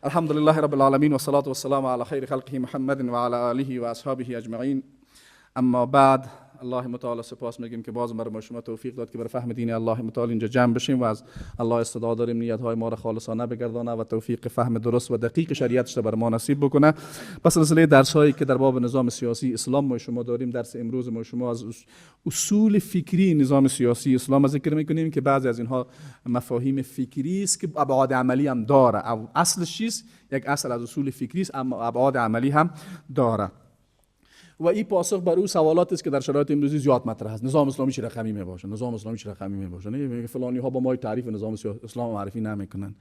الحمد لله رب العالمین و صلاة و السلام علی خیر خلقه محمد و علی آله و اصحابه اجمعین. اما بعد، الله متعال سپاس میگیم که باز بر ما شما توفیق داد که بر فهم دین الله متعال اینجا جمع بشیم و از الله استدعا داریم نیت های ما را خالصانه بگردانه و توفیق فهم درست و دقیق شریعتش را بر ما نصیب بکنه. پس سلسله درس هایی که در باب نظام سیاسی اسلام ما شما داریم، درس امروز ما شما از اصول فکری نظام سیاسی اسلام ذکر میکنیم که بعضی از اینها مفاهیم فکری است که ابعاد عملی هم داره. اصلش چیست؟ یک اصل از اصول فکری است، اما ابعاد عملی هم داره. و این پاسخ بر او سوالات است که در شرایط امروزی زیاد مطرح است. نظام اسلامی چه رقمی می باشه؟ نظام اسلامی چه رقمی می باشه؟ نه، فلانی ها با ما تعریف نظام اسلام معرفی نمیکنن.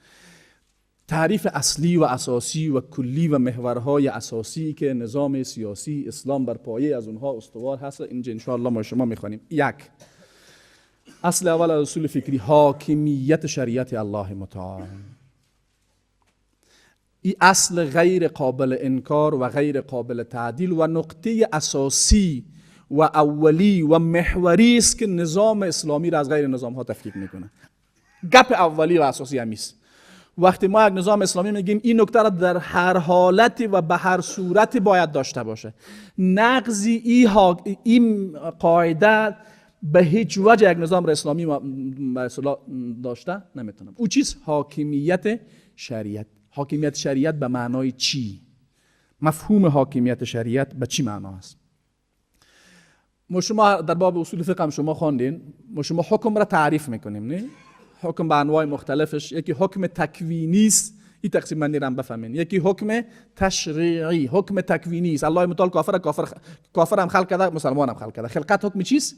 تعریف اصلی و اساسی و کلی و محورهای اساسی که نظام سیاسی اسلام بر پایه از اونها استوار هست، اینجا ان شاء الله ما شما میخوانیم. یک، اصل اول از اصول فکری، حاکمیت شریعت الله متعال. این اصل غیر قابل انکار و غیر قابل تعدیل و نقطه اساسی و اولی و محوری است که نظام اسلامی را از غیر نظام ها تفکیک میکنه. گپ اولی و اساسی همیست. وقتی ما یک نظام اسلامی میگیم، این نکته را در هر حالتی و به هر صورتی باید داشته باشه. نقض این قاعده به هیچ وجه یک نظام اسلامی به داشته نمیتونه. او چیز حاکمیت شریعت. حاکمیت شریعت به معنای چی؟ مفهوم حاکمیت شریعت به چی معنا است؟ ما شما در باب اصول فقه هم شما خواندین، ما شما حکم را تعریف میکنیم، نه؟ حکم به انواع مختلفش، یکی حکم تکوینی است، این تقسیم بندی را هم بفهمین. یکی حکم تشریعی، حکم تکوینی است. الله متعال کافر هم خلق کرده، مسلمان هم خلق کرده. خلقت حکم چیست؟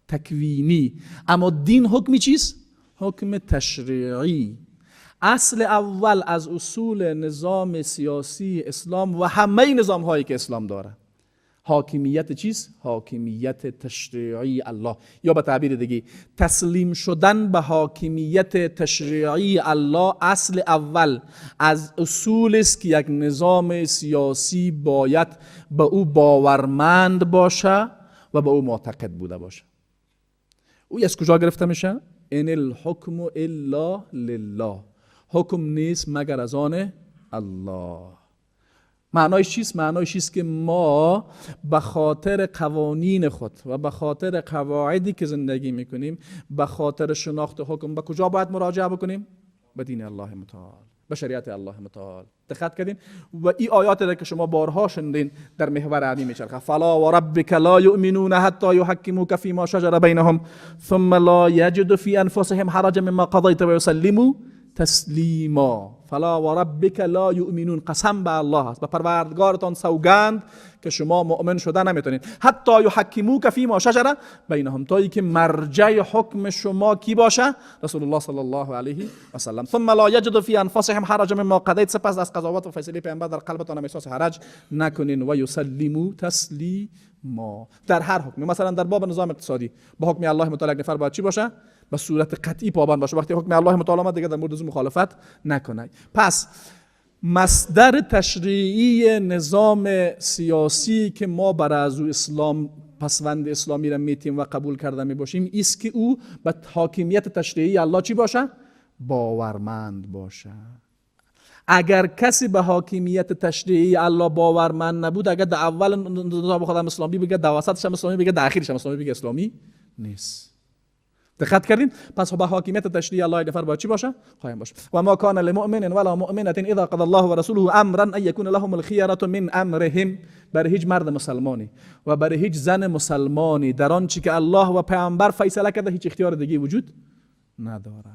تکوینی. اما دین حکم چیست؟ حکم تشریعی. اصل اول از اصول نظام سیاسی اسلام و همه نظام هایی که اسلام داره، حاکمیت چیست؟ حاکمیت تشریعی الله، یا به تعبیر دیگه تسلیم شدن به حاکمیت تشریعی الله اصل اول از اصول است که یک نظام سیاسی باید به او باورمند باشه و به او معتقد بوده باشه. او از کجا گرفته میشه؟ ان الحکم الا لله. حکم نیست مگر از آن الله. معنایش چیست؟ معنایش چیست که ما به خاطر قوانین خود و به خاطر قواعدی که زندگی میکنیم، به خاطر شناخت حکم به کجا باید مراجعه بکنیم؟ به دین الله متعال، به شریعت الله متعال. دقت کردین؟ و این آیات را که شما بارها شنیدین در محور علی میچرخه. فلا و ربک لا یؤمنون حتی یحکموک فیما شجر بینهم ثم لا یجدوا فی انفسهم حرجا مما قضیت و یسلموا تسلیما. فلا و ربک لا یؤمنون، قسم به الله است، به پروردگارتان سوگند که شما مؤمن شده نمیتونید، حتی یحکموک فیما شجر بینهم، تا اینکه مرجع حکم شما کی باشه؟ رسول الله صلی الله علیه و سلم. ثم لا یجد فی انفسهم حرجا مما قضیت، سپس از قضاوت و فیصله پیامبر در قلبتان احساس حرج نکنین. و یسلموا تسلیما. در هر حکم، مثلا در باب نظام اقتصادی با حکم الله متعال یک نفر باید چی باشه؟ به صورت قطعی پابند باشه. وقتی حکم الله متعال آمد دیگه در مورد مخالفت نکنه. پس مصدر تشریعی نظام سیاسی که ما بر از او اسلام پسوند اسلامی را میتیم و قبول کرده می باشیم، ایست که او به حاکمیت تشریعی الله چی باشه؟ باورمند باشه. اگر کسی به حاکمیت تشریعی الله باورمند نبود، اگر در اول نظام خودم اسلامی بگه، در وسطش هم اسلامی بگه، در اخیرش هم اسلامی بگه، اسلامی نیست. دقت کردین؟ پس به حاکمیت تشریعی الله نفر باید چی باشه؟ قایم باشه. و ما کان لمؤمن ولا مؤمنه اذا قضى الله ورسوله امرا ان يكون لهم الخيره من امرهم. برای هیچ مرد مسلمانی و برای هیچ زن مسلمانی در آنچه که الله و پیامبر فیصله کرده هیچ اختیار دیگه وجود نداره.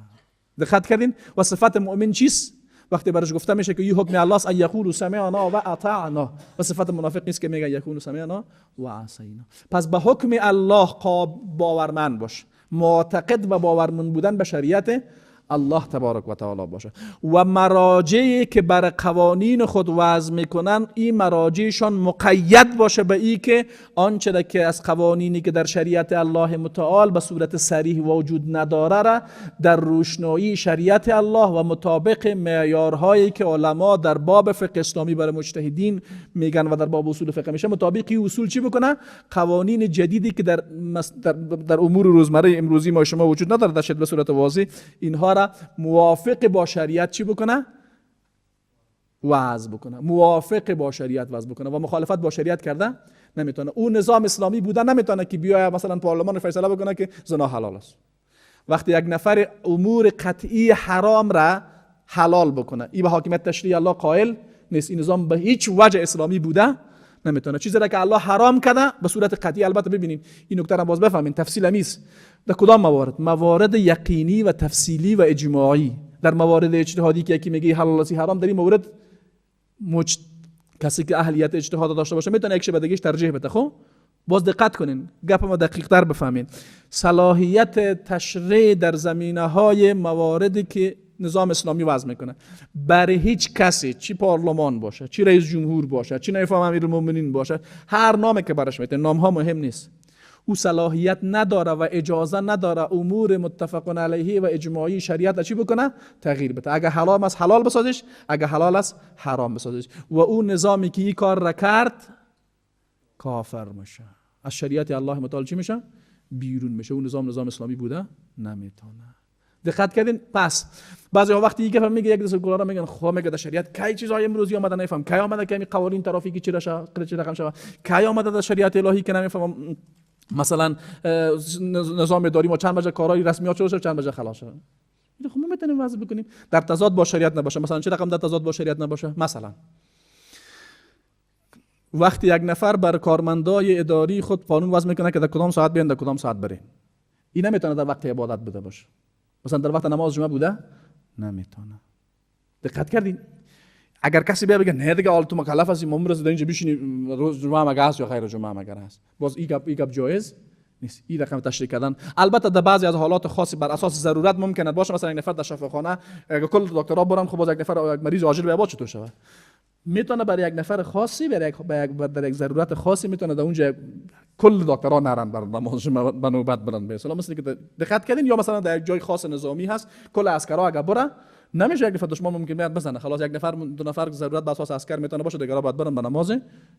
دقت کردین؟ و صفت مؤمن چیست؟ وقتی برش گفته میشه که این حکم الله است، ان یقولوا سمعنا و اطعنا. و صفت منافق نیست که میگه یکونوا سمعنا و عصینا. پس به حکم الله باورمند باش، معتقد و باورمند بودن به شریعت الله تبارک و تعالی باشه. و مراجعی که بر قوانین خود وضع میکنن، این مراجعشان مقید باشه به ای که آنچه که از قوانینی که در شریعت الله متعال به صورت صریح وجود نداره را در روشنایی شریعت الله و مطابق معیارهایی که علما در باب فقه اسلامی برای مجتهدین میگن و در باب اصول فقه میشه، مطابق این اصول چی بکنه؟ قوانین جدیدی که در امور روزمره امروزی ما شما وجود نداره در به صورت واضح، اینها را موافق با شریعت چی بکنه؟ وضع بکنه، موافق با شریعت وضع بکنه و مخالفت با شریعت کرده نمیتونه. او نظام اسلامی بوده نمیتونه که بیاید مثلا پارلمان فیصله بکنه که زنا حلال است. وقتی یک نفر امور قطعی حرام را حلال بکنه، این به حاکمیت تشریع الله قائل نیست. این نظام به هیچ وجه اسلامی بوده نمیتونه. چیزی را که الله حرام کرده به صورت قطعی، البته ببینین این نکته را باز بفهمین، تفصیل امیست. در کدام موارد؟ موارد یقینی و تفصیلی و اجماعی. در موارد اجتهادی که یکی میگه حلال است حرام، در این مورد کسی که اهلیت اجتهاد داشته باشه میتونه یک شبه دیگهش ترجیح بده. خب باز دقت کنین، گپ ما دقیق تر بفهمین. صلاحیت تشریع در زمینه های مواردی که نظام اسلامی وضع میکنه برای هیچ کسی، چی پارلمان باشه، چی رئیس جمهور باشه، چی نایب امیرالمومنین باشه، هر نامی که براش میته، نام ها مهم نیست، او صلاحیت نداره و اجازه نداره امور متفق علیه و اجماعی شریعت چی بکنه؟ تغییر بده. اگه حرام است حلال بسازش، اگه حلال است حرام بسازش. و او نظامی که این کار را کرد کافر میشه، از شریعت الله متعال چی میشه؟ بیرون میشه. اون نظام نظام اسلامی بوده نمیتونه. دقت کردین؟ پس بعضی ها وقتی یک میگه یک دسته گلارا میگن خب میگه در شریعت کی چیزای امروزی آمده نفهم، کی آمده که قوانین ترافیکی چی رشه چه رقم شوه، کی آمده در شریعت الهی که نمیفهمم مثلا نظام اداری ما چند بجه کارهای رسمیات شده چند بجه خلاص شده. خب ما میتونیم وضع بکنیم در تضاد با شریعت نباشه. مثلا چه رقم در تضاد با شریعت نباشه؟ مثلا وقتی یک نفر بر کارمندای اداری خود قانون وضع میکنه که در کدام ساعت بیان در کدام ساعت برین، این نمیتونه در وقت عبادت بوده باشه. مثلا در وقت نماز جمعه بوده نمیتونه. دقت کردین؟ اگر کسی بیا بگه نه دیگه حالا تو مکلف هستی ممرض در اینجا بشینی روز جمعه مگه هست یا غیر جمعه مگر هست، باز این گپ جایز نیست. این رقم تشریح کردن البته در بعضی از حالات خاصی بر اساس ضرورت ممکنه باشه. مثلا یک نفر در شفاخانه اگر کل دکترها برن، خب باز یک نفر یک مریض عاجل بیاد چطور شود؟ میتونه برای یک نفر خاصی، برای در یک ضرورت خاصی میتونه در اونجا کل دکترها نرن بر نماز به نوبت برن به اصطلاح. مثلا که دقت کردین، یا مثلا در یک جای خاص نظامی هست کل عسکرها اگر برن نمیشه یک نفر دشمن ممکن بیاد بزنه، خلاص یک نفر دو نفر ضرورت بر اساس عسکر میتونه باشه، دیگرها باید برن به نماز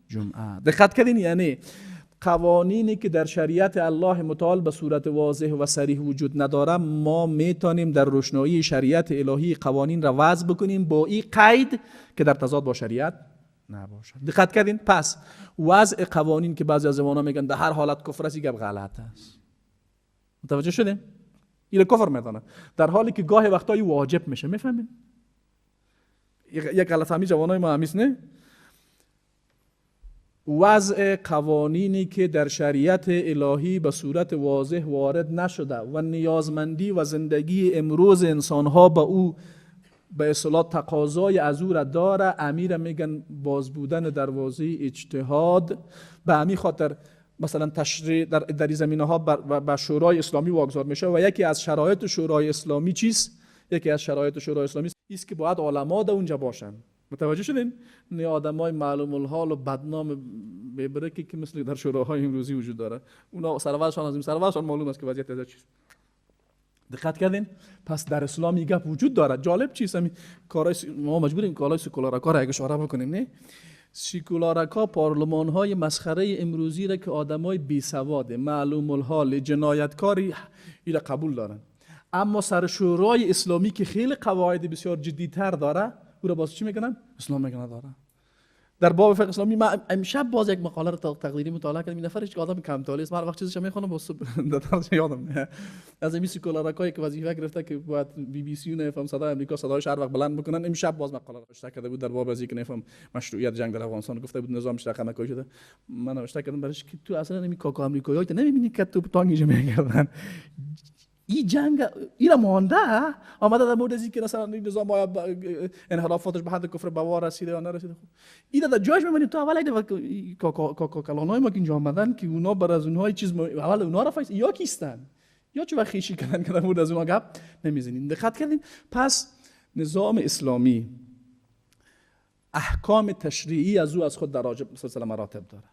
جمعه. دقت کردین؟ یعنی قوانینی که در شریعت الله متعال به صورت واضح و صریح وجود نداره، ما میتونیم در روشنایی شریعت الهی قوانین را وضع بکنیم با این قید که در تضاد با شریعت نباشد. دقت کردین؟ پس وضع قوانین که بعضی از زمانا میگن در هر حالت کفر است، گپ غلط است. متوجه شدین؟ این کفر میدانه، در حالی که گاهی وقتایی واجب میشه. میفهمین؟ یک غلط فهمی جوانای ما همیست نه؟ وضع قوانینی که در شریعت الهی به صورت واضح وارد نشده و نیازمندی و زندگی امروز انسانها به او به اصطلاح تقاضای از او را داره، امیر میگن باز بودن دروازه اجتهاد. به همین خاطر مثلا تشریع در این زمینه ها به شورای اسلامی واگذار میشه و یکی از شرایط شورای اسلامی چیست؟ یکی از شرایط شورای اسلامی است که باید علما در اونجا باشن. متوجه شدین؟ نه آدمای معلوم الحال و بدنام ببرکی که مثل در شوراهای امروزی وجود داره، اونا سرورشان از این سرورشان معلوم است که وضعیت از چیست. دقت کردین؟ پس در اسلام این گپ وجود داره. جالب چیست؟ همین کارهای ما مجبوریم کارهای سکولارکا را اشاره بکنیم. نه سکولارکا پارلمان های مسخره امروزی را که آدمای بی سواد معلوم الحال جنایتکاری اینا قبول دارن، اما سر شورای اسلامی که خیلی قواعد بسیار جدی تر داره او را باز چی میکنن؟ اسلام میکنه داره. در باب فقه اسلامی من امشب باز یک مقاله رو تقلیدی مطالعه کردم. این نفر هیچ آدم کم طالع است، من هر وقت چیزش میخونم باز در یادم میاد. از این سکولارکایی که وظیفه گرفته که باید بی بی سی و نفهم صدای امریکا صدایش هر وقت بلند بکنن، امشب باز مقاله رو نوشته کرده بود در باب از اینکه نفهم مشروعیت جنگ در افغانستان، گفته بود نظامش رقم کاری شده. من نوشته کردم براش که تو اصلا این کاکا امریکایی‌ها نمی‌بینی که تو تانگیج می‌کردن این جنگ اینا مانده آمده در مورد از اینکه مثلا نظام آیا انحرافاتش به حد کفر بوار رسیده یا نرسیده. خب اینا در جایش می‌بینیم. تو اول یک کاکا کلانای ما که اینجا آمدن که اونا بر از اونها چیز اول اونا را فیس یا کیستن یا چه وقت کردن که در مورد از اونها گپ نمیزنین. دقت کردین؟ پس نظام اسلامی احکام تشریعی از او از خود در سلسله مراتب داره.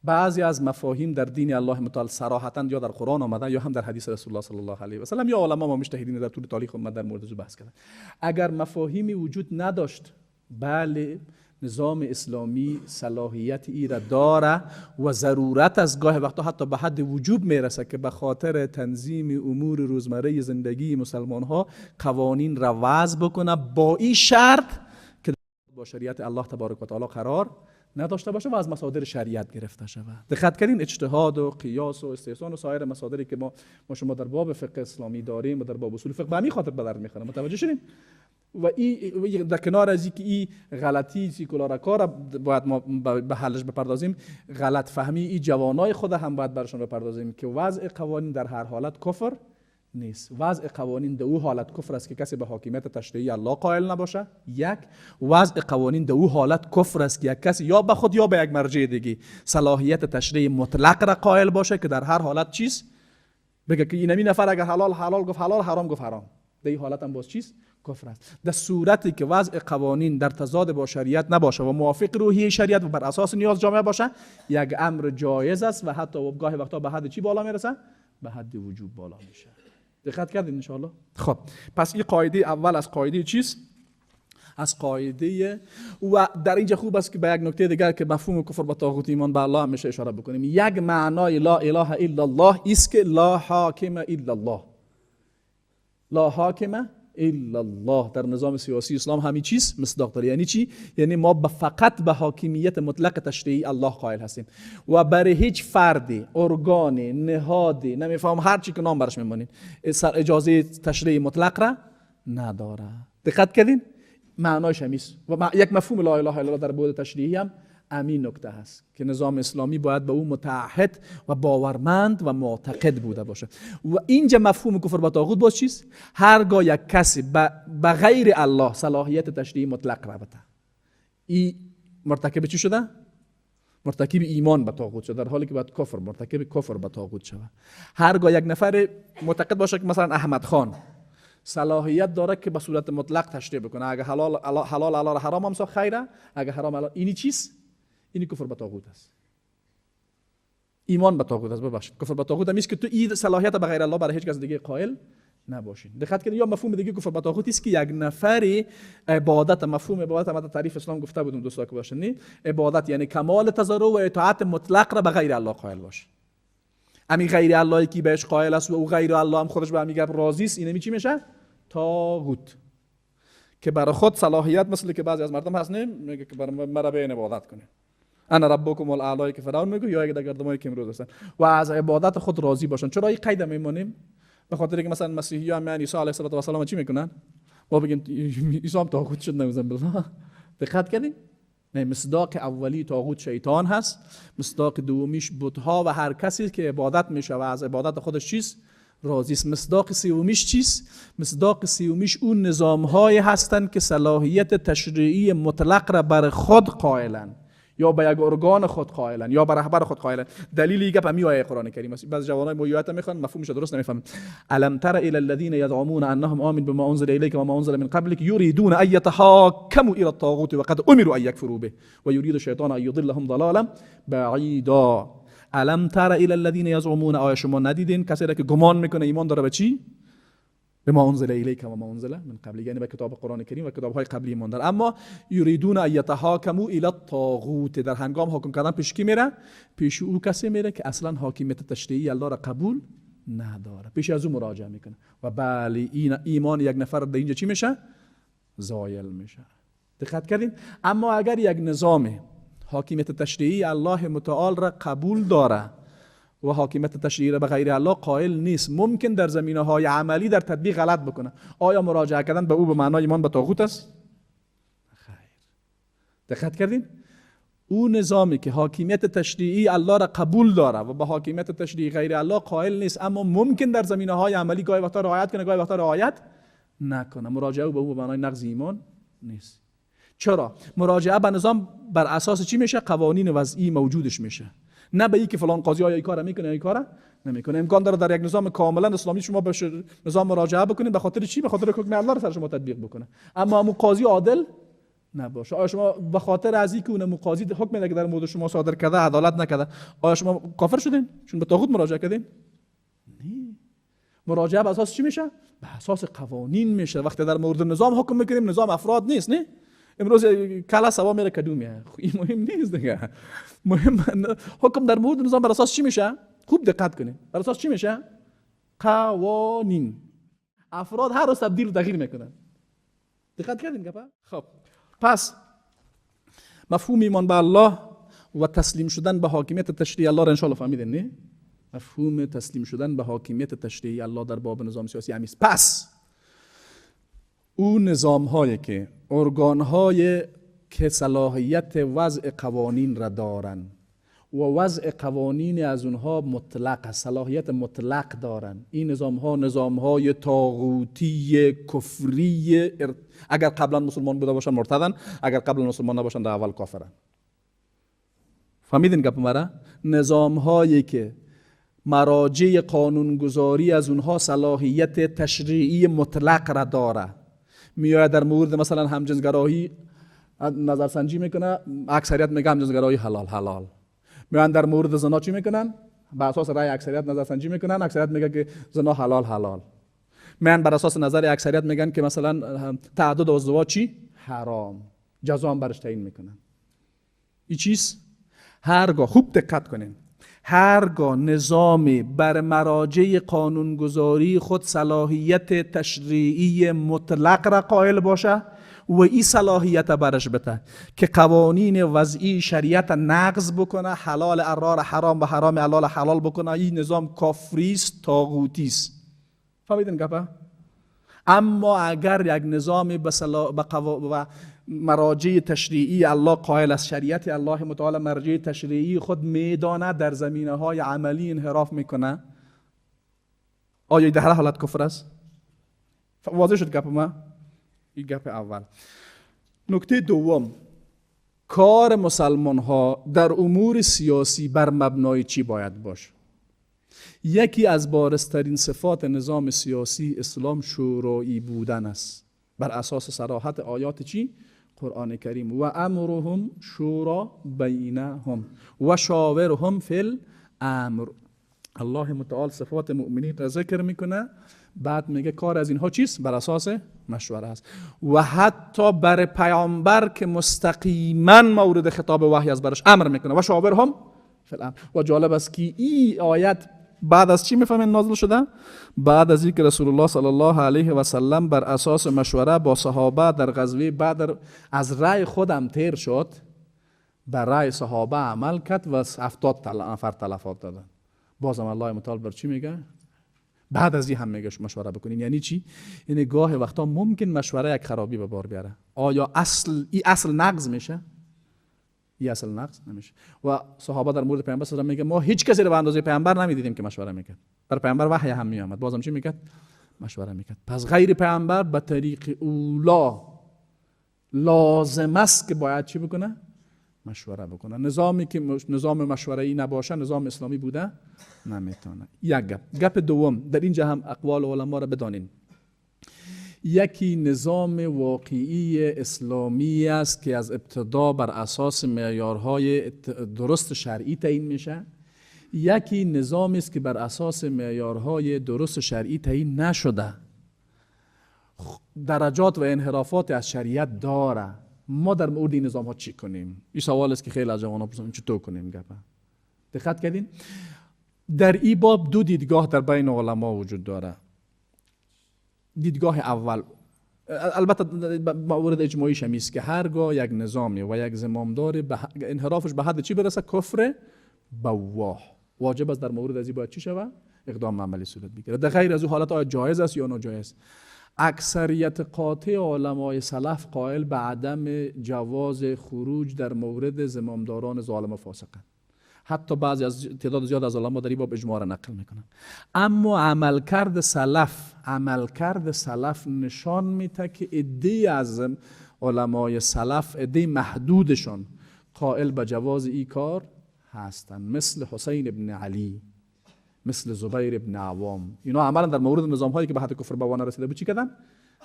بعضی از مفاهیم در دین الله متعال صراحتا یا در قرآن آمده یا هم در حدیث رسول الله صلی الله علیه و سلم یا علما ما مجتهدین در طول تاریخ امت در مورد او بحث کردن. اگر مفاهیمی وجود نداشت، بله نظام اسلامی صلاحیت ای را داره و ضرورت از گاه وقتا حتی به حد وجوب میرسه که به خاطر تنظیم امور روزمره زندگی مسلمان ها قوانین را وضع بکنه، با این شرط که با شریعت الله تبارک و تعالی قرار نداشته باشه و از مصادر شریعت گرفته شود. دقت کردین؟ اجتهاد و قیاس و استحسان و سایر مصادری که ما شما در باب فقه اسلامی داریم و در باب اصول فقه به همین خاطر به درد میخوره. متوجه شدیم؟ و این در کنار از اینکه این غلطی سیکولار کار باید ما به حلش بپردازیم، غلط فهمی این جوانای خود هم باید برشان بپردازیم که وضع قوانین در هر حالت کفر نیست. وضع قوانین در او حالت کفر است که کسی به حاکمیت تشریعی الله قائل نباشه. یک، وضع قوانین در او حالت کفر است که یک کسی یا به خود یا به یک مرجع دیگه صلاحیت تشریع مطلق را قائل باشه که در هر حالت چیز بگه که اینمی نفر اگر حلال حلال گفت حلال، حرام گفت حرام، در این حالت هم باز چیز کفر است. در صورتی که وضع قوانین در تضاد با شریعت نباشه و موافق روحیه شریعت و بر اساس نیاز جامعه باشه، یک امر جایز است و حتی گاهی وقتا به حد چی بالا میرسه؟ به حد وجوب بالا میشه. دقت کردید ان شاء الله؟ خب پس این قاعده اول از قاعده چیست؟ از قاعده. و در اینجا خوب است که به یک نکته دیگر که مفهوم کفر با طاغوت ایمان به الله میشه اشاره بکنیم. یک معنای لا اله الا الله است که لا حاکم الا الله. لا حاکم الا الله در نظام سیاسی اسلام همین چیز مصداق داره. یعنی چی؟ یعنی ما فقط به حاکمیت مطلق تشریعی الله قائل هستیم و برای هیچ فردی، ارگانی، نهادی، نمیفهم هر چی که نام برش میمانیم، اجازه تشریع مطلق را نداره. دقت کردین؟ معنایش همیست. و یک مفهوم لا اله الا الله در بعد تشریعی هم همین نکته هست که نظام اسلامی باید به او متعهد و باورمند و معتقد بوده باشه. و اینجا مفهوم کفر با طاغوت باز چیست؟ هرگاه یک کسی به غیر الله صلاحیت تشریعی مطلق را بده، این مرتکب چی شده؟ مرتکب ایمان به طاغوت شده، در حالی که باید کفر، مرتکب کفر به طاغوت شود. هرگاه یک نفر معتقد باشه که مثلا احمد خان صلاحیت داره که به صورت مطلق تشریع بکنه، اگه حلال حلال حلال حرام هم ساخت خیره، اگه حرام حلال، اینی چیست؟ اینی کفر به طاغوت است. ایمان به طاغوت است. ببخشید، کفر به طاغوت هم است که تو این صلاحیت به غیر الله برای هیچ کس دیگه قائل نباشین. دقت کنید. یا مفهوم دیگه کفر به طاغوت است که یک نفری عبادت، مفهوم عبادت ما تعریف اسلام گفته بودم دوستا که باشن، نه عبادت یعنی کمال تضرع و اطاعت مطلق را به غیر الله قائل باشه. امی غیر اللهی که بهش قائل است و او غیر الله هم خودش به همی گپ راضی است، اینمی چی میشه؟ طاغوت. که برای خود صلاحیت، مثل که بعضی از مردم هست، نه میگه که برای مرا به عبادت کنه، انا ربکم الاعلی که فرعون میگه، یا اگه گردمایی که امروز هستن و از عبادت خود راضی باشن. چرا این قید میمونیم؟ به خاطر اینکه مثلا مسیحی‌ها میان عیسی علیه السلام چی میکنن؟ ما بگیم عیسی هم طاغوت شد، نمیزن بالله. دقت کردین؟ نه، مصداق اولی طاغوت شیطان هست، مصداق دومیش بت‌ها و هر کسی که عبادت میشه و از عبادت خودش چیست؟ راضی است. مصداق سومیش چیست؟ مصداق سومیش اون نظام‌های هستند که صلاحیت تشریعی مطلق را بر خود قائلن، یا به یک ارگان خود قائلن، یا به رهبر خود قائلن. دلیل این گپ همی آیه قرآن کریم است. بعض جوانای مویات میخوان مفهومش درست نمیفهمن. الم تر الی الذین یزعمون انهم آمنوا بما انزل الیک و ما انزل من قبلک یریدون ان یتحاکموا الی الطاغوت وقد امروا ان یکفروا به و یرید الشیطان ان یضلهم ضلالا بعیدا. الم تر الی الذین یزعمون، آیا شما ندیدین کسی را که گمان میکنه ایمان داره به چی؟ به ما انزل الیک و ما انزل من قبل، یعنی به کتاب قرآن کریم و کتاب‌های قبلی ایمان داره، اما یریدون ان یتحاکموا الی الطاغوت، در هنگام حکم کردن پیش کی میره؟ پیش او کسی میره که اصلا حاکمیت تشریعی الله را قبول نداره، پیش از او مراجعه میکنه و بله این ایمان یک نفر در اینجا چی میشه؟ زایل میشه. دقت کردین؟ اما اگر یک نظام حاکمیت تشریعی الله متعال را قبول داره و حاکمیت تشریعی را به غیر الله قائل نیست، ممکن در زمینه‌های عملی در تطبیق غلط بکنه. آیا مراجعه کردن به او به معنای ایمان به طاغوت است؟ خیر. دقت کردین؟ او نظامی که حاکمیت تشریعی الله را قبول داره و به حاکمیت تشریعی غیر الله قائل نیست، اما ممکن در زمینه‌های عملی گاهی وقتا رعایت کنه، گاهی وقتا رعایت نکنه، مراجعه به او به معنای نقض ایمان نیست. چرا؟ مراجعه به نظام بر اساس چی میشه؟ قوانین وضعی موجودش میشه، نه به اینکه فلان قاضی آیا این کارو میکنه یا این کارو نمیکنه. امکان داره در یک نظام کاملا اسلامی شما به نظام مراجعه بکنید، به خاطر چی؟ به خاطر حکم الله رو سر شما تطبیق بکنه، اما امو قاضی عادل نباشه. آیا شما به خاطر از اینکه اون قاضی حکم که در مورد شما صادر کرده عدالت نکرده، آیا شما کافر شدین چون به طاغوت مراجعه کردین؟ نه. مراجعه به اساس چی میشه؟ به اساس قوانین میشه. وقتی در مورد نظام حکم میکنیم، نظام افراد نیست، نه؟ امروز کلا سوا میره کدومیه، این مهم نیست دیگه. مهم حکم در مورد نظام بر اساس چی میشه؟ خوب دقت کنید، بر اساس چی میشه؟ قوانین. افراد هر روز تبدیل و تغییر میکنن. دقت کردین گپا؟ خب پس مفهوم ایمان به الله و تسلیم شدن به حاکمیت تشریعی الله را ان شاء الله فهمیدین، نه؟ مفهوم تسلیم شدن به حاکمیت تشریعی الله در باب نظام سیاسی همیست. پس او نظام هایی که ارگان های که صلاحیت وضع قوانین را دارن و وضع قوانین از اونها مطلق، صلاحیت مطلق دارن، این نظام ها نظام های طاغوتی کفری، اگر قبلا مسلمان بوده باشن مرتدن، اگر قبلا مسلمان نباشن در اول کافرن. فهمیدین گپ مرا؟ نظام هایی که مراجع قانونگذاری از اونها صلاحیت تشریعی مطلق را داره، میآید در مورد مثلا همجنسگرایی نظرسنجی میکنه، اکثریت میگه همجنسگرایی حلال حلال. میان در مورد زنا چی میکنن؟ بر اساس رأی اکثریت نظرسنجی میکنن، اکثریت میگه که زنا حلال حلال. میان بر اساس نظر اکثریت میگن که مثلا تعدد ازدواج چی؟ حرام، جزا هم برش تعیین میکنن. این چیز هرگاه، خوب دقت کنین، هرگاه نظامی بر مراجع قانونگذاری خود صلاحیت تشریعی مطلق را قائل باشه و این صلاحیت برش بده که قوانین وضعی شریعت نقض بکنه، حلال ارار حرام و حرام حلال حلال بکنه، این نظام کافری است، طاغوتی است. فهمیدین گپه؟ اما اگر یک نظام به مراجع تشریعی الله قائل است، شریعت الله متعال مرجع تشریعی خود میدانه، در زمینه های عملی انحراف میکنه، آیا در هر حالت کفر است؟ واضح شد گپ ما؟ این گپ اول. نکته دوم، کار مسلمان ها در امور سیاسی بر مبنای چی باید باشه؟ یکی از بارزترین صفات نظام سیاسی اسلام شورایی بودن است، بر اساس صراحت آیات چی؟ قرآن کریم. و امرهم شورا بینهم و شاورهم فی الامر. الله متعال صفات مؤمنین را ذکر میکنه، بعد میگه کار از اینها چیست؟ بر اساس مشوره است. و حتی بر پیامبر که مستقیما مورد خطاب وحی از برش امر میکنه، و شاورهم فی الامر. و جالب است که این آیت بعد از چی میفهمین نازل شده؟ بعد از اینکه رسول الله صلی الله علیه و سلم بر اساس مشوره با صحابه در غزوه بدر از رأی خودم تیر شد، بر رأی صحابه عمل کرد و 70 نفر تلفات دادن. بازم الله متعال بر چی میگه؟ بعد از این هم میگه مشوره بکنین. یعنی چی؟ یعنی گاه وقتا ممکن مشوره یک خرابی به بار بیاره. آیا اصل این اصل نقض میشه؟ این اصل نقض نمیشه. و صحابه در مورد پیامبر صلی الله علیه و میگه ما هیچ کسی رو به اندازه پیامبر نمیدیدیم که مشوره میکرد. بر پیامبر وحی هم میآمد، بازم چی میکرد؟ مشوره میکرد. پس غیر پیامبر به طریق اولا لازم است که باید چی بکنه؟ مشوره بکنه. نظامی که نظام مشوره ای نباشه نظام اسلامی بوده نمیتونه. یک گپ. گپ دوم، در اینجا هم اقوال علما را بدانین. یکی نظام واقعی اسلامی است که از ابتدا بر اساس معیارهای درست شرعی تعیین میشه. یکی نظامی است که بر اساس معیارهای درست شرعی تعیین نشده، درجات و انحرافات از شریعت داره. ما در مورد این نظام ها چی کنیم؟ این سوال است که خیلی از جوانان پرسیدن چطور کنیم گپ. دقت کردین؟ در این باب دو دیدگاه در بین علما وجود داره. دیدگاه اول، البته مورد اجماعیش هم است که هرگاه یک نظامی و یک زمامدار انحرافش به حد چی برسه؟ کفر بواه، واجب است در مورد از این باید چی شود؟ اقدام عملی صورت بگیره. در غیر از او حالت آیا جایز است یا ناجایز؟ اکثریت قاطع علمای سلف قائل به عدم جواز خروج در مورد زمامداران ظالم و فاسقند. حتی بعضی از تعداد زیاد از علما در این باب اجماع را نقل میکنن. اما عملکرد سلف نشان میده که عده‌ای از علمای سلف، عده محدودشون قائل به جواز این کار هستند، مثل حسین ابن علی، مثل زبیر ابن عوام. اینا عملا در مورد نظام هایی که به حد کفر بوانه رسیده بود چی کردن؟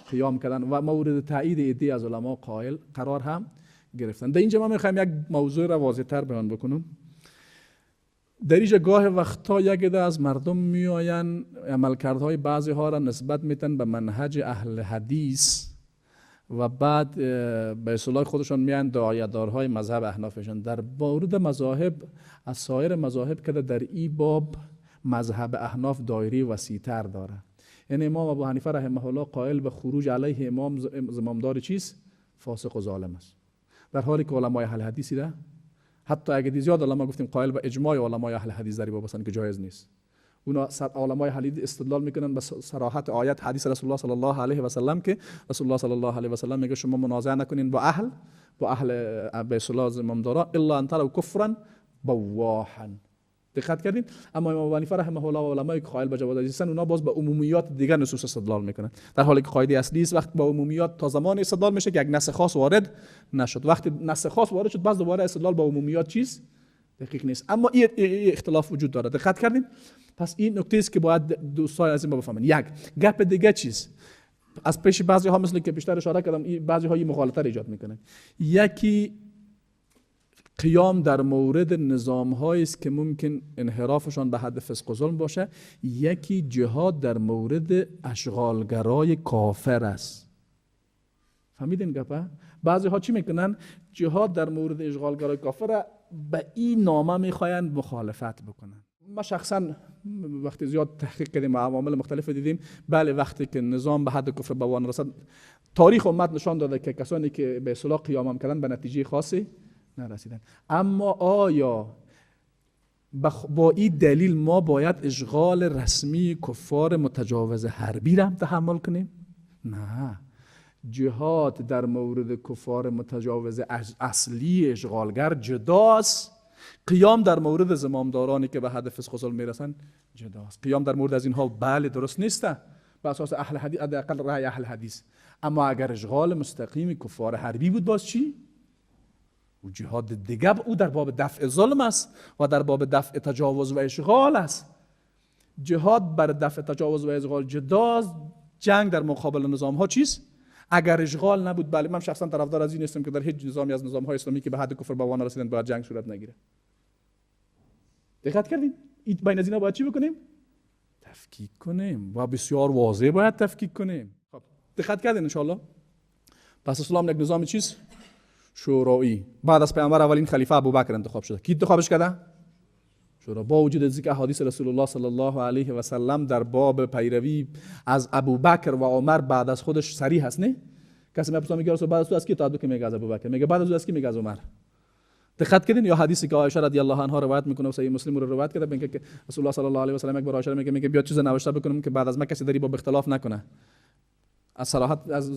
قیام کردن و مورد تایید عده از علما قائل قرار هم گرفتن. در اینجا ما میخوایم یک موضوع را واضح تر بیان بکنم. در اینجا گاه وقتا یک عده از مردم میآیند عملکردهای بعضی ها را نسبت میتن به منهج اهل حدیث و بعد به اصطلاح خودشان میان داعیه‌دارهای مذهب احنافشان. در مورد مذاهب از سایر مذاهب که در این باب مذهب احناف دایره وسیع‌تر داره. یعنی امام ابو حنیفه رحمه الله قائل به خروج علیه امام زمامدار چیست؟ فاسق و ظالم است. در حالی که علمای اهل حدیثی را حتی اگه زیاد علما گفتیم قائل به اجماع علمای اهل حدیث در باب که جایز نیست. اونا علمای حدیث استدلال میکنن به صراحت آیت حدیث رسول الله صلی الله علیه و سلم که رسول الله صلی الله علیه و سلم میگه شما منازعه نکنین با اهل به اصطلاح زمامدارا الا ان تروا کفرا بواحا. دقت کردین؟ اما امام ابو حنیفه رحمه الله و علمای که قائل به جواز هستن اونا باز به عمومیات دیگر نصوص استدلال میکنن، در حالی که قاعده اصلی است وقت با عمومیات تا زمان استدلال میشه که یک نص خاص وارد نشد. وقتی نص خاص وارد شد باز دوباره استدلال با عمومیات چیز دقیق نیست. اما این اختلاف وجود داره. دقت کردین؟ پس این نکته است که باید دوستان از این بفهمن. یک گپ دیگه چیز از پیش بعضی ها مثل که بیشتر اشاره کردم، بعضی ها این مغالطه ایجاد میکنن. یکی قیام در مورد نظام هایی است که ممکن انحرافشان به حد فسق و ظلم باشه. یکی جهاد در مورد اشغالگرای کافر است. فهمیدین گپه؟ بعضی ها چی میکنن؟ جهاد در مورد اشغالگرای کافر به این نامه میخواین مخالفت بکنن. ما شخصا وقتی زیاد تحقیق کردیم و عوامل مختلف دیدیم، بله وقتی که نظام به حد کفر بوان رسد، تاریخ امت نشان داده که کسانی که به اصطلاح قیام هم کردن به نتیجه خاصی نرسیدن. اما آیا با این دلیل ما باید اشغال رسمی کفار متجاوز حربی را هم تحمل کنیم؟ نه. جهاد در مورد کفار متجاوز اصلی اشغالگر جداست، قیام در مورد زمامدارانی که به حد فسق و ظلم میرسن جداست. قیام در مورد از اینها بله درست نیست به اساس اهل حدیث، حداقل رأی اهل حدیث. اما اگر اشغال مستقیم کفار حربی بود باز چی؟ او جهاد دیگه، او در باب دفع ظلم است و در باب دفع تجاوز و اشغال است. جهاد بر دفع تجاوز و اشغال جداست، جنگ در مقابل نظام ها چیست؟ اگر اشغال نبود، بله من شخصا طرفدار از این نیستم که در هیچ نظامی از نظام های اسلامی که به حد کفر بوان رسیدن باید جنگ صورت نگیره. دقت کردین؟ این بین از اینا باید چی بکنیم؟ تفکیک کنیم و بسیار واضح باید تفکیک کنیم. خب دقت کردین ان شاء الله؟ پس اسلام یک نظام چیست؟ شورایی. بعد از پیامبر اولین خلیفه ابوبکر انتخاب شده. کی انتخابش کرده؟ شورا. با وجود ذکر احادیث رسول الله صلی الله علیه و سلم در باب پیروی از ابوبکر و عمر بعد از خودش صریح هست، نه؟ کسی میپرسه میگه رسول بعد از تو از کی اطاعت بکنی؟ میگه از ابوبکر. میگه بعد از او از کی؟ میگه از عمر. دقت کردین؟ یا حدیثی که عایشه رضی الله عنها روایت میکنه و صحیح مسلم رو روایت کرده، میگه که رسول الله صلی الله علیه و سلم یک بار عایشه میگه بیا چیز نوشته بکنم که بعد از من کسی در این باب اختلاف نکنه. از صراحت از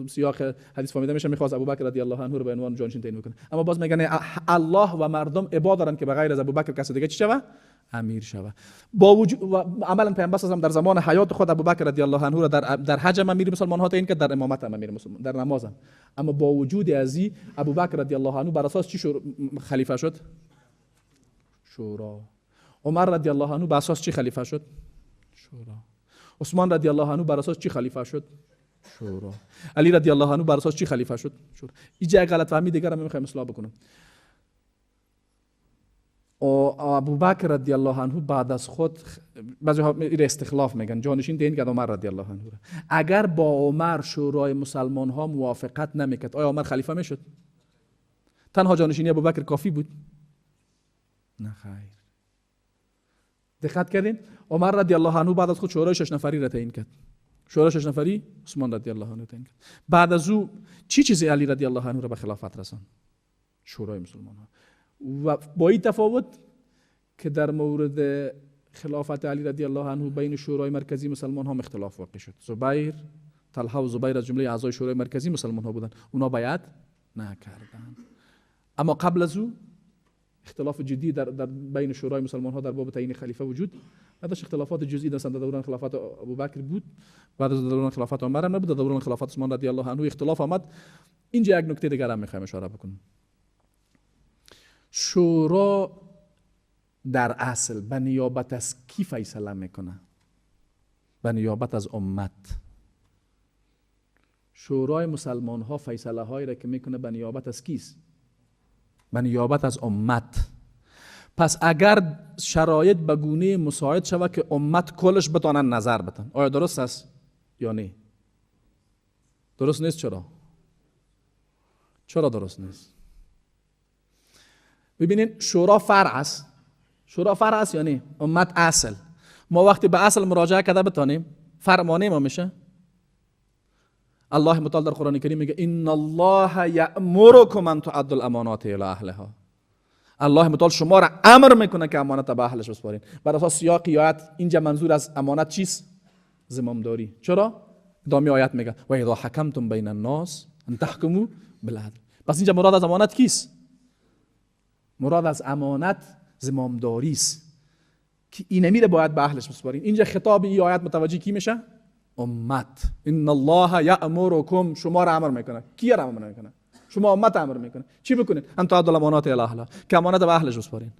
سیاق حدیث فهمیده میشه میخواست ابوبکر رضی الله عنه رو به عنوان جانشین تعیین بکنه، اما باز میگن الله و مردم ابا دارن که به غیر از ابوبکر کسی دیگه چی شوه؟ امیر شوه. با وجود و عملا پیامبر صلی در زمان حیات خود ابوبکر رضی الله عنه را در حج امیر مسلمان ها تعیین کرد، در امامت امیر مسلمان، در نماز هم. اما با وجود از این ابوبکر رضی الله عنه بر اساس چی خلیفه شد؟ شورا. عمر رضی الله عنه بر اساس چی خلیفه شد؟ شورا. عثمان رضی الله عنه بر اساس چی خلیفه شد؟ شورا. علی رضی الله عنه بر اساس چی خلیفه شد؟ شورا. اینجا غلط فهمی دیگر هم میخوایم اصلاح بکنم. ابوبکر رضی الله عنه بعد از خود بعضی ها استخلاف میگن، جانشین تعیین کرد عمر رضی الله عنه. اگر با عمر شورای مسلمان ها موافقت نمیکرد، آیا عمر خلیفه میشد؟ تنها جانشینی ابوبکر کافی بود؟ نه خیر. دقت کردین؟ عمر رضی الله عنه بعد از خود شورای 6 نفری را تعیین کرد. شورای 6 نفری عثمان رضی الله عنه تعیین کرد. بعد از او چی چیزی علی رضی الله عنه را به خلافت رساند؟ شورای مسلمان ها. و با این تفاوت که در مورد خلافت علی رضی الله عنه بین شورای مرکزی مسلمان ها اختلاف واقع شد. زبیر، طلحه و زبیر از جمله اعضای شورای مرکزی مسلمان ها بودند، اونا بیعت نکردند. اما قبل از او اختلاف جدی در بین شورای مسلمان ها در باب تعیین خلیفه وجود نداشت. اختلافات جزئی در دوران خلافت ابوبکر بود، بعد از دوران خلافت عمر هم نبود، در دوران خلافت عثمان رضی الله عنه اختلاف آمد. اینجا یک نکته دیگر هم میخوایم اشاره بکنم. شورا در اصل به نیابت از کی فیصله میکنه؟ به نیابت از امت. شورای مسلمان ها فیصله هایی را که میکنه به نیابت از کیست؟ به نیابت از امت. پس اگر شرایط به گونه مساعد شود که امت کلش بتانن نظر بتن، آیا درست است یا نه؟ درست نیست. چرا؟ چرا درست نیست؟ ببینین شورا فرع است. شورا فرع است یعنی امت اصل. ما وقتی به اصل مراجعه کرده بتانیم فرع مانع ما میشه. الله متعال در قرآن کریم میگه ان الله یأمرکم ان تؤدوا الامانات الی اهلها. الله متعال شما را امر میکنه که امانت به اهلش بسپارین. بر اساس سیاق آیت اینجا منظور از امانت چیست؟ زمامداری. چرا؟ ادامه آیت میگه و اذا حکمتم بین الناس ان تحکموا بالعدل. پس اینجا مراد از امانت کیست؟ مراد از امانت زمامداری است که اینمی را باید به اهلش بسپارین. اینجا خطاب این آیت متوجه کی میشه؟ امت. ان الله یأمرکم، شما را امر میکنه. کی را امر میکنه؟ شما امت امر میکنه. چی بکنین؟ ان تؤدوا الامانات الی اهلها، که امانت به اهلش بسپارین.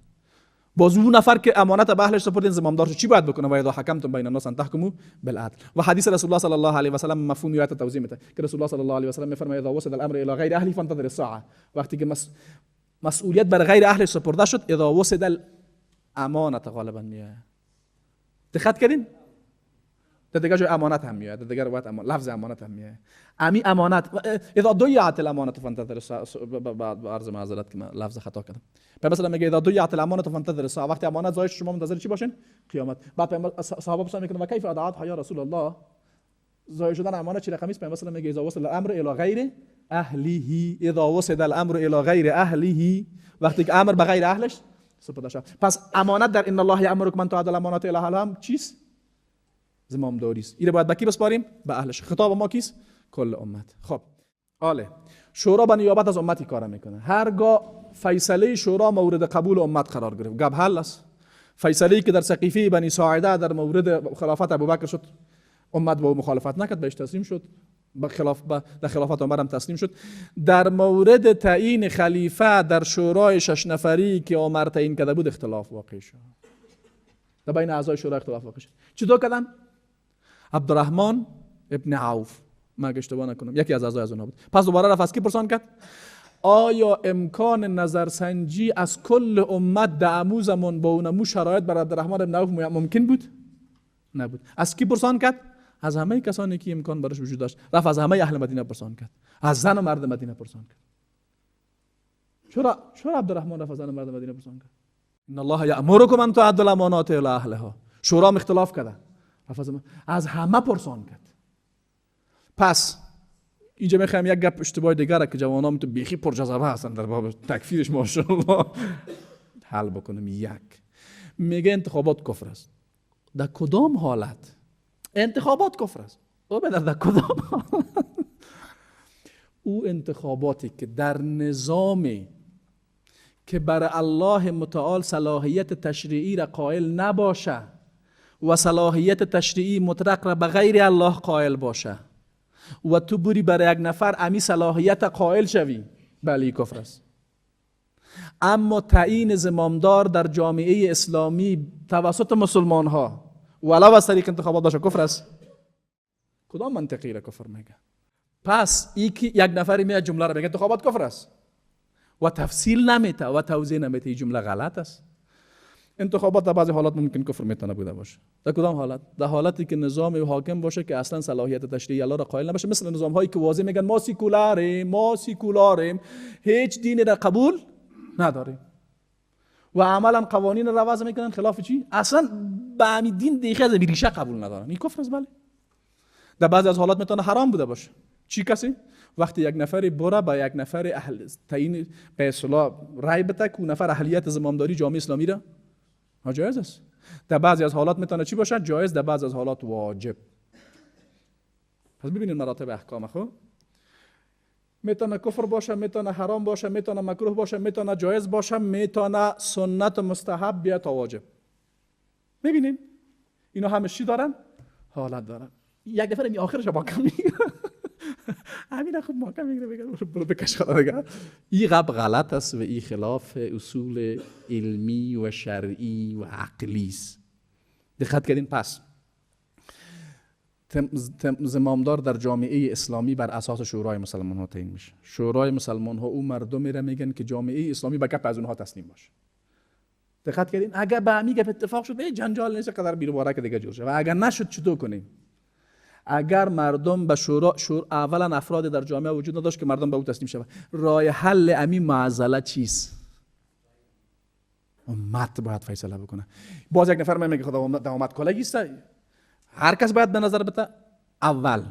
باز اون نفر که امانت به اهلش سپردین زمامدار چی باید بکنه؟ و اذا حکمتم بین الناس ان تحکموا بالعدل. و حدیث رسول الله صلی الله علیه و سلم مفهوم آیت توضیح میده که رسول الله صلی الله علیه و سلم میفرماید اذا وسد الامر الی غیر اهله فانتظر الساعه. وقتی که مسئولیت بر غیر اهلش سپرده شد، اذا وسد الامانه غالبا میاد. دقت کردین؟ در دیگه جای امانت هم میاد، در دیگه روایت لفظ امانت هم میاد. امی امانت اذا ضيعت الامانه فانتظر الساعه. عرض معذرت که من لفظ خطا کردم. مثلا میگه اذا ضيعت الامانه فانتظر الساعه، وقتی امانت ضایع شما منتظر چی باشین؟ قیامت. بعد صحابه پرسان میکنن و کیف اضاعتها یا رسول الله؟ ضایع شدن امانت چه رقمی است؟ مثلا میگه اذا وصل الامر الى غیر اهله، اذا وصل الامر الى غیر اهله، وقتی که امر به غیر اهلش سپرده شد. پس امانت در ان الله یامرکم ان تؤدوا الامانات الی اهلها چیست؟ زمامداری است. اینو باید به کی بسپاریم؟ به اهلش. خطاب ما کیست؟ کل امت. خب آله شورا به نیابت از امتی کار میکنه. هرگاه فیصله شورا مورد قبول امت قرار گرفت، گپ حل است. فیصله که در سقیفه بنی ساعده در مورد خلافت ابوبکر شد، امت با مخالفت نکرد، بهش تسلیم شد. به خلاف در خلافت عمر هم تسلیم شد. در مورد تعیین خلیفه در شورای 6 نفری که عمر تعیین کرده بود اختلاف واقع شد. در بین اعضای شورا اختلاف واقع شد. چطور کردن؟ عبدالرحمن ابن عوف، من اگه اشتباه نکنم یکی از اعضای از اونها بود. پس دوباره رفت از کی پرسان کرد؟ آیا امکان نظرسنجی از کل امت در امو زمان با اونمو شرایط بر عبدالرحمن ابن عوف ممکن بود؟ نبود. از کی پرسان کرد؟ از همه کسانی که امکان براش وجود داشت. رفت از همه اهل مدینه پرسان کرد، از زن و مرد مدینه پرسان کرد. چرا عبدالرحمن رفت از زن و مرد مدینه پرسان کرد؟ ان الله یأمرکم ان تؤدوا الامانات الی اهلها. شورا اختلاف کرده، از همه پرسان کرد. پس اینجا میخوایم یک گپ اشتباه دیگر که جوانان تو بیخی پرجذبه هستن در باب تکفیرش ماشاءالله حل بکنم. یک میگه انتخابات کفر است. در کدام حالت انتخابات کفر است؟ او در کدام حالت؟ او انتخاباتی که در نظامی که بر الله متعال صلاحیت تشریعی را قائل نباشه و صلاحیت تشریعی مطلق را به غیر الله قائل باشه و تو بری برای یک نفر امی صلاحیت قائل شوی، بله کفر است. اما تعیین زمامدار در جامعه اسلامی توسط مسلمان ها ولو از طریق انتخابات باشه کفر است. کدام منطقی را کفر میگه؟ پس ای که یک نفری میاد جمله را میگه انتخابات کفر است و تفصیل نمیته و توضیح نمیته، این جمله غلط است. انتخابات در بعضی حالات ممکن کفر میتونه بوده باشه. در کدام حالت؟ در حالتی که نظام حاکم باشه که اصلا صلاحیت تشریعی الله را قائل نباشه، مثل نظام هایی که واضح میگن ما سیکولاریم، ما سیکولاریم، هیچ دینی را قبول نداریم و عملا قوانین را وضع میکنن خلاف چی؟ اصلا به همین دین دیگه از ریشه قبول ندارن. این کفر است. بله. در بعضی از حالات میتونه حرام بوده باشه. چی کسی؟ وقتی یک نفری بره با یک نفر اهل تعیین به اصطلاح رای بده که نفر اهلیت زمامداری جامعه اسلامی را جایز است. در بعضی از حالات میتونه چی باشه؟ جایز، در بعضی از حالات واجب. پس ببینید مراتب احکام خو میتونه کفر باشه، میتونه حرام باشه، میتونه مکروه باشه، میتونه جایز باشه، میتونه سنت و مستحب بیا تا واجب. میبینین اینا همه چی دارن؟ حالت دارن. یک نفر این آخرش با کم میگه، همین خوب ما کم میگه، میگه برو بکش خدا دیگه. این غب غلط است و این خلاف اصول علمی و شرعی و عقلی است. دقت کردین؟ پس زمامدار در جامعه اسلامی بر اساس شورای مسلمان ها تعیین میشه. شورای مسلمان ها او مردمی را میگن که جامعه اسلامی به گپ از اونها تسلیم باشه. دقت کردین؟ اگر به همین گپ اتفاق شد، جنجال نیست، قدر بیروبارک دیگه جور شه. و اگر نشد چطور کنیم؟ اگر مردم به شورا اولا افراد در جامعه وجود نداشت که مردم به او تسلیم شود، راه حل امی معضله چیست؟ امت باید فیصله بکنه. باز یک نفر میگه خدا امت کلگی است، هر کس باید به نظر بده. اول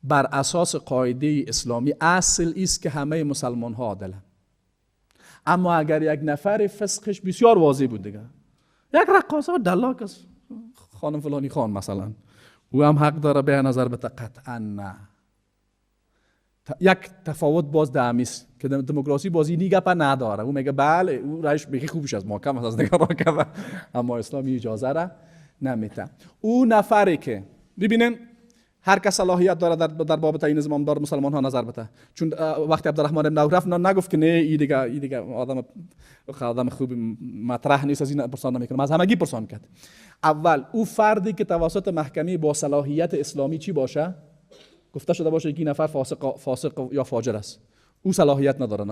بر اساس قاعده اسلامی اصل است که همه مسلمان ها عادلند. اما اگر یک نفر فسقش بسیار واضح بود دیگه، یک رقاصه و دلاک است، خانم فلانی خان مثلا، او هم حق داره به نظر بده؟ قطعا نه. یک تفاوت باز دمیست که دموکراسی بازی نی گپ نداره. او میگه بله، او رایش بخی خوبش از محکم است از دیگه را، اما اسلامی اجازه را نمیده. او نفری که ببینن هر کس صلاحیت داره در باب تعیین زمامدار مسلمان ها نظر بده، چون وقتی عبدالرحمن ابن عوف رفت نگفت که نه ای دیگه آدم خوب مطرح نیست، از این پرسان نمیکنم، از همگی پرسان کرد. اول او فردی که توسط محکمه با صلاحیت اسلامی چی باشه، گفته شده باشه که این نفر فاسق یا فاجر است، او صلاحیت نداره،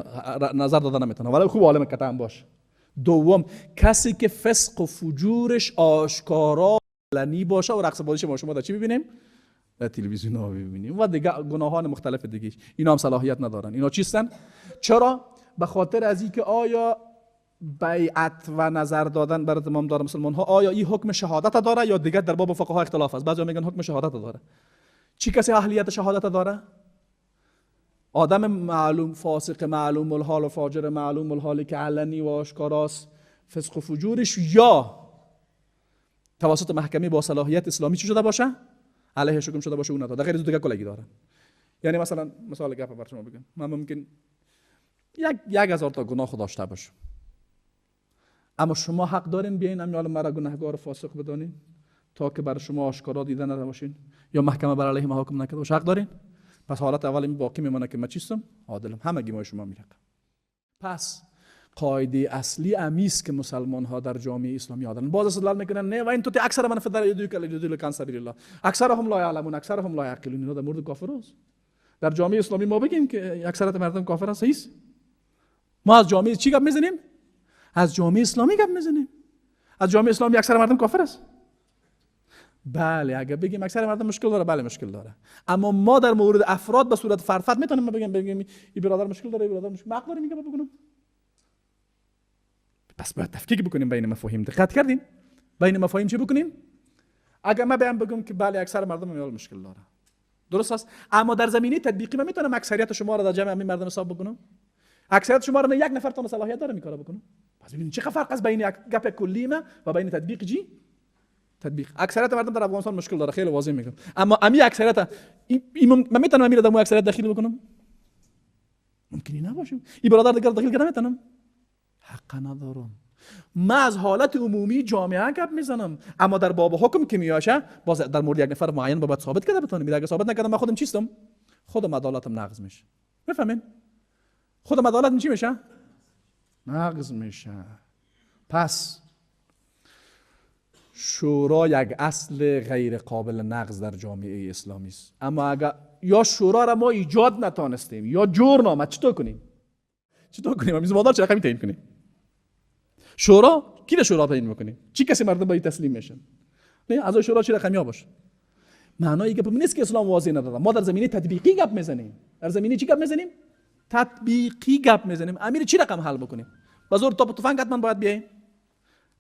نظر داده نمیتونه، ولی خوب عالم قطعا باشه. دوم کسی که فسق و فجورش آشکارا علنی باشه و رقص بازیش ما شما در چی ببینیم؟ در تلویزیون ها ببینیم و دیگه گناهان مختلف دیگه، اینا هم صلاحیت ندارن. اینا چیستن؟ چرا؟ به خاطر از اینکه آیا بیعت و نظر دادن بر زمامدار مسلمان ها آیا این حکم شهادت داره یا دیگه در باب فقها اختلاف است. بعضیا میگن حکم شهادت داره. چی کسی اهلیت شهادت داره؟ آدم معلوم فاسق معلوم الحال و فاجر معلوم الحالی که علنی و آشکاراست فسق و فجورش، یا توسط محکمه با صلاحیت اسلامی چی شده باشه؟ علیه حکم شده باشه، اون نداره. غیر از دیگه کلگی داره. یعنی مثلا مثال گپ بر شما بگم، من ممکن 1000 تا گناه داشته باشم، اما شما حق دارین بیاین امیال مرا گناهگار و فاسق بدانین تا که بر شما آشکارا دیده نباشین یا محکمه بر علیه ما حکم نکرده باشه. حق دارین. پس حالت اول این باقی میمونه که من چیستم؟ عادلم، همگی ما شما میرقم. پس قاعده اصلی امیست که مسلمان ها در جامعه اسلامی عادلن. باز استدلال میکنن نه و این تو اکثر من فدر یدل کان سبیل الله، اکثرهم لا یعلمون، اکثرهم لا یعقلون. اینا در مورد کافر است. در جامعه اسلامی ما بگیم که اکثریت مردم کافر هست، صحیح؟ ما از جامعه چی گپ میزنیم؟ از جامعه اسلامی گپ میزنیم. از جامعه اسلامی اکثر مردم کافر است. بله اگه بگیم اکثر مردم مشکل داره، بله مشکل داره، اما ما در مورد افراد به صورت فرد میتونیم ما بگیم این برادر مشکل داره، این برادر مشکل، ما حق داریم میگم بکنم. پس باید تفکیک بکنیم بین مفاهیم. دقت کردین؟ بین مفاهیم چی بکنیم؟ اگه ما بیام بگم که بله اکثر مردم میال مشکل داره، درست است، اما در زمینه تطبیقی من میتونم اکثریت شما را در جمع همین مردم حساب بکنم؟ اکثریت شما را یک نفر تان صلاحیت داره میکاره بکنم. پس ببینید چه فرق است بین گپ کلی ما و بین تطبیق جی تطبیق. اکثریت مردم در افغانستان مشکل داره، خیلی واضح میگم، اما امی اکثریت من میتونم امی را در اکثریت دخیل بکنم؟ ممکنی نباشه. این برادر دیگر دخیل کنم نمیتونم، حق ندارم. من از حالت عمومی جامعه گپ میزنم، اما در باب حکم که میاشه باز در مورد یک نفر معین باید ثابت کرده بتونم. اگه ثابت نکردم من خودم چیستم؟ خودم عدالتم نقض میشه. میفهمین؟ خودم عدالتم چی میشه؟ نقض میشه. پس شورا یک اصل غیر قابل نقض در جامعه اسلامی است. اما اگر یا شورا را ما ایجاد نتانستیم یا جور نامد، چطور کنیم؟ چطور کنیم؟ همین مادر چه رقمی تعیین کنیم؟ شورا کی شورا تعیین میکنیم؟ چی کسی مردم باید تسلیم میشن؟ نه اعضای شورا چه رقمی ها باشه؟ معنای گپ نیست که اسلام واضح نداده. ما در زمینه تطبیقی گپ میزنیم. در زمینه چی گپ میزنیم؟ تطبیقی گپ میزنیم. امیر چی رقم حل بکنیم؟ با زور توپ تفنگ حتما باید بیایم؟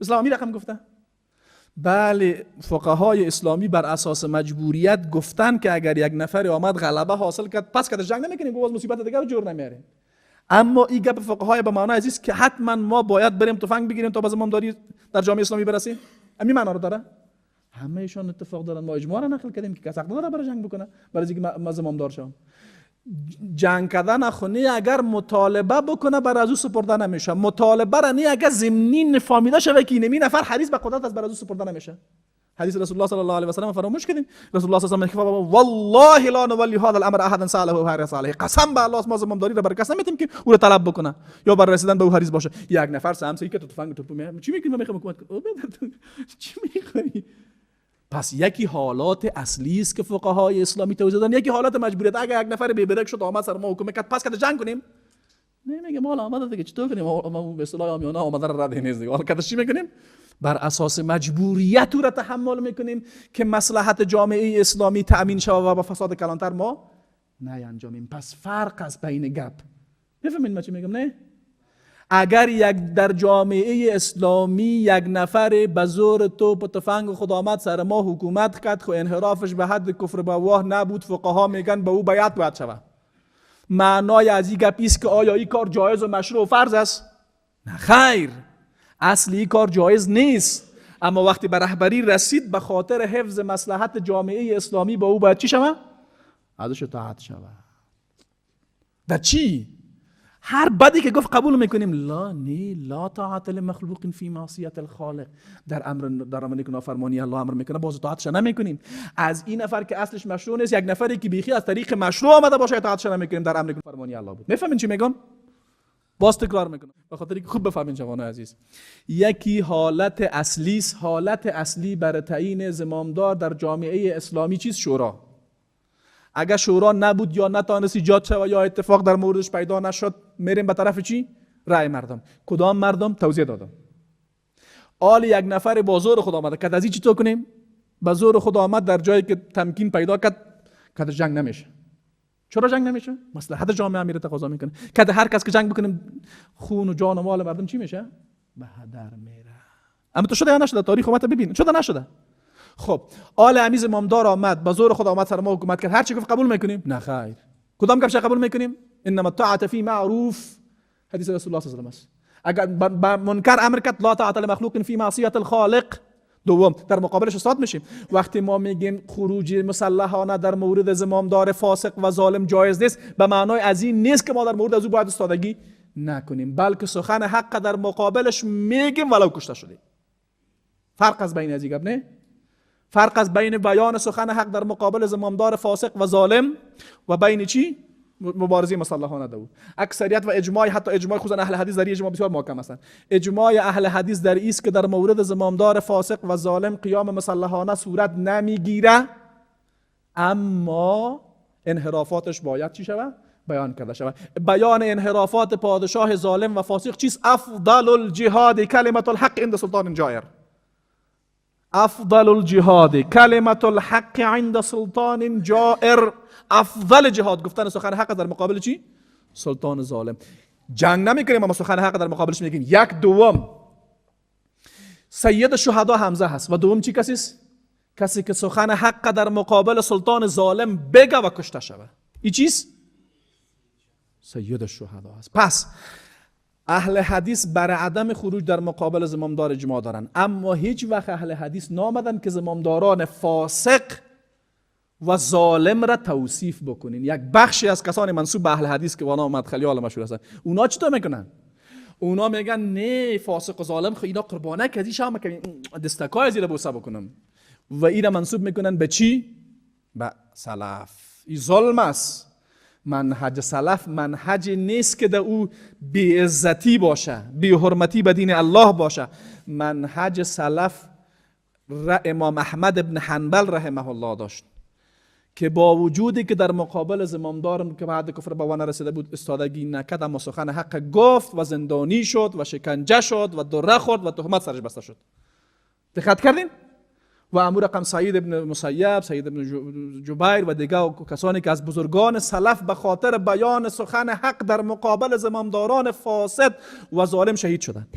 اسلام امیر رقم گفته؟ بله، فقهای اسلامی بر اساس مجبوریت گفتن که اگر یک نفر آمد غلبه حاصل کرد پس که جنگ نمیکنیم، باز مصیبت دیگه رو جور نمیاریم. اما این گپ فقهای به معنای عزیز که حتما ما باید بریم تفنگ بگیریم تا به زمامداری در جامعه اسلامی برسیم، همین معنا رو داره. همه ایشان اتفاق دارن. ما اجماع را نقل کردیم که کس حق نداره برای جنگ بکنه، برای اینکه ما زمامدار شم. جنگ کردن خونه اگر مطالبه بکنه بر از او سپرده نمیشه. مطالبه را نه اگر ضمنی نفهمیده شوه که اینمی نفر حریص به قدرت است، بر از او سپرده نمیشه. حدیث رسول الله صلی الله علیه و سلم فراموش کردیم. رسول الله صلی الله علیه و سلم والله لا نولی هذا الامر احدا ساله حریص علیه، قسم به الله ما زمامداری را بر کس نمیتیم که او را طلب بکنه یا بر رسیدن به او حریص باشه. یک نفر سمسی که تو تفنگ تو چی میگی؟ من میخوام حکومت کنم. چی میخوای؟ پس یکی حالات اصلی است که فقهای اسلامی توضیح دادن، یکی حالات مجبوریت. اگر یک نفر بی برک شد آمد سر ما حکم کرد پس که جنگ کنیم، نمیگه مال آمده دیگه چطور کنیم؟ ما به اصطلاح عامیانه آمده را رد نیست دیگه. حالا که چی میکنیم؟ بر اساس مجبوریت او را تحمل میکنیم که مصلحت جامعه اسلامی تأمین شود و با فساد کلانتر ما نینجامیم. پس فرق است بین گپ. میفهمین من چی میگم؟ نه؟ اگر یک در جامعه اسلامی یک نفر به زور توپ و تفنگ خود آمد سر ما حکومت کرد، خو انحرافش به حد کفر بواه نبود، فقها میگن به او بیعت باید شود. معنای از این گپ است که آیا این کار جایز و مشروع و فرض است؟ نه خیر، اصل این کار جایز نیست، اما وقتی به رهبری رسید به خاطر حفظ مصلحت جامعه اسلامی با او باید چی شود؟ ازش اطاعت شود. در چی؟ هر بدی که گفت قبول میکنیم. لا نی، لا طاعت لمخلوق فی معصیت الخالق. در امر که نافرمانی الله امر میکنه باز اطاعتش نمیکنیم. از این نفر که اصلش مشروع نیست، یک نفری که بیخی از طریق مشروع آمده باشه اطاعتش نمیکنیم در امر فرمانی الله بود. میفهمین چی میگم؟ باز تکرار میکنم به خاطر اینکه خوب بفهمین جوانای عزیز. یکی حالت اصلی است، حالت اصلی برای تعیین زمامدار در جامعه اسلامی چیز؟ شورا. اگر شورا نبود یا نتانست ایجاد شود یا اتفاق در موردش پیدا نشد، میریم به طرف چی؟ رأی مردم. کدام مردم؟ توضیح دادم. آل یک نفر با زور خود آمده که از این چطور کنیم؟ با زور خود آمد در جایی که تمکین پیدا کرد که جنگ نمیشه. چرا جنگ نمیشه؟ مصلحت جامعه میره تقاضا میکنه که هر کس که جنگ بکنیم خون و جان و مال مردم چی میشه؟ به هدر میره. اما تو شده یا نشده؟ تاریخ اومد ببین شده نشده. خب آل امیز امامدار آمد با زور خود آمد سر ما حکومت کرد، هر چی گفت قبول میکنیم؟ نه خیر. کدام گپش قبول میکنیم؟ انما الطاعه فی معروف، حدیث رسول الله صلی الله علیه و است. اگر منکر امر کرد لا طاعت لمخلوق فی معصیت الخالق. دوم در مقابلش استاد میشیم. وقتی ما میگیم خروج مسلحانه در مورد زمامدار فاسق و ظالم جایز نیست، به معنای از این نیست که ما در مورد از او باید استادگی نکنیم، بلکه سخن حق در مقابلش میگیم ولو کشته شدیم. فرق از بین از این گپ نه؟ فرق از بین بیان سخن حق در مقابل زمامدار فاسق و ظالم و بین چی؟ مبارزه مسلحانه دو. اکثریت و اجماع، حتی اجماع خصوصا اهل حدیث در اجماع بسیار محکم هستند. اجماع اهل حدیث در ایست که در مورد زمامدار فاسق و ظالم قیام مسلحانه صورت نمیگیره، اما انحرافاتش باید چی شود؟ بیان کرده شود. بیان انحرافات پادشاه ظالم و فاسق چیست؟ افضل الجهاد کلمة الحق عند سلطان جائر. افضل الجهاد کلمة الحق عند سلطان جائر. افضل جهاد گفتن سخن حق در مقابل چی؟ سلطان ظالم. جنگ نمیکنیم اما سخن حق در مقابلش میگیم. یک. دوم سید شهدا حمزه هست و دوم چی کسی است؟ کسی که سخن حق در مقابل سلطان ظالم بگه و کشته شود. این چیست؟ سید شهدا هست. پس اهل حدیث بر عدم خروج در مقابل زمامدار اجماع دارن، اما هیچ وقت اهل حدیث نامدن که زمامداران فاسق و ظالم را توصیف بکنین. یک بخشی از کسان منسوب به اهل حدیث که وانا مدخلیال مشهور هستن، اونا چطور میکنن؟ اونا میگن نه فاسق و ظالم خو اینا قربانه که ازی هم که دستکای زیر بوسه بکنم و اینا منسوب میکنن به چی؟ به سلف. این ظلم است. منهج سلف منهج نیست که در او بی‌عزتی باشه، بی‌حرمتی به دین الله باشه. منهج سلف را امام احمد ابن حنبل رحمه الله داشت که با وجودی که در مقابل زمامدار که بعد کفر به نرسیده بود استادگی نکرد، اما سخن حق گفت و زندانی شد و شکنجه شد و دره خورد و تهمت سرش بسته شد. دقت کردین؟ و امور رقم سعید ابن مسیب، سعید ابن جبیر و دیگر کسانی که از بزرگان سلف به خاطر بیان سخن حق در مقابل زمامداران فاسد و ظالم شهید شدند.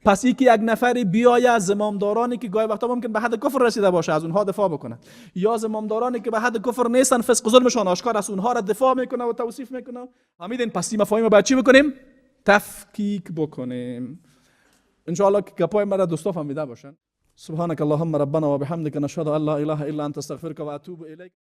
پس یکی یک نفری بیاید از زمامدارانی که گاهی وقتا ممکن به حد کفر رسیده باشه از اونها دفاع بکنه، یا زمامدارانی که به حد کفر نیستن فسق و ظلمشان آشکار است اونها را دفاع میکنه و توصیف میکنه. فهمیدین؟ پس این مفاهیم باید چی بکنیم؟ تفکیک بکنیم. ان شاء الله که گپای مرا دوستا فهمیده باشن. سبحانك اللهم ربنا وبحمدك نشهد ان لا اله الا انت استغفرك واتوب اليك.